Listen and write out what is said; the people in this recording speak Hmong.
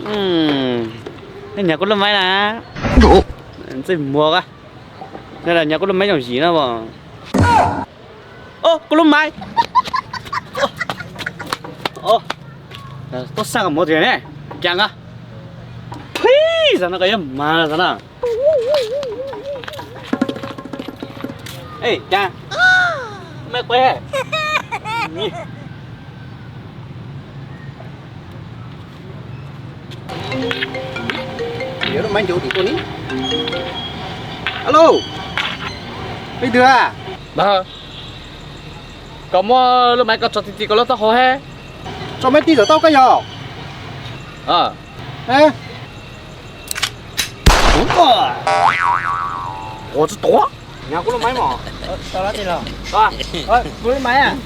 Nej nyav kuv lub maib na. Ntxwj muag a. Nyav kuv lub maib yooj yim no. Ov, kuv lub maib. Tuaj saj muag tiag ne. Cas a. Pib, zaum no koj yuav mas zaum no. Ej, cas, maib quav. Yuav lub maib ncuav tim tuaj ni. Alo, leej twg a? Koj muab lub maib koj tso ti ti koj lub taub hau he. Tso maib tij tawm tau koj yog. Ua tsis tuav. Nyav kuv lub maib mog. Kuv lub maib.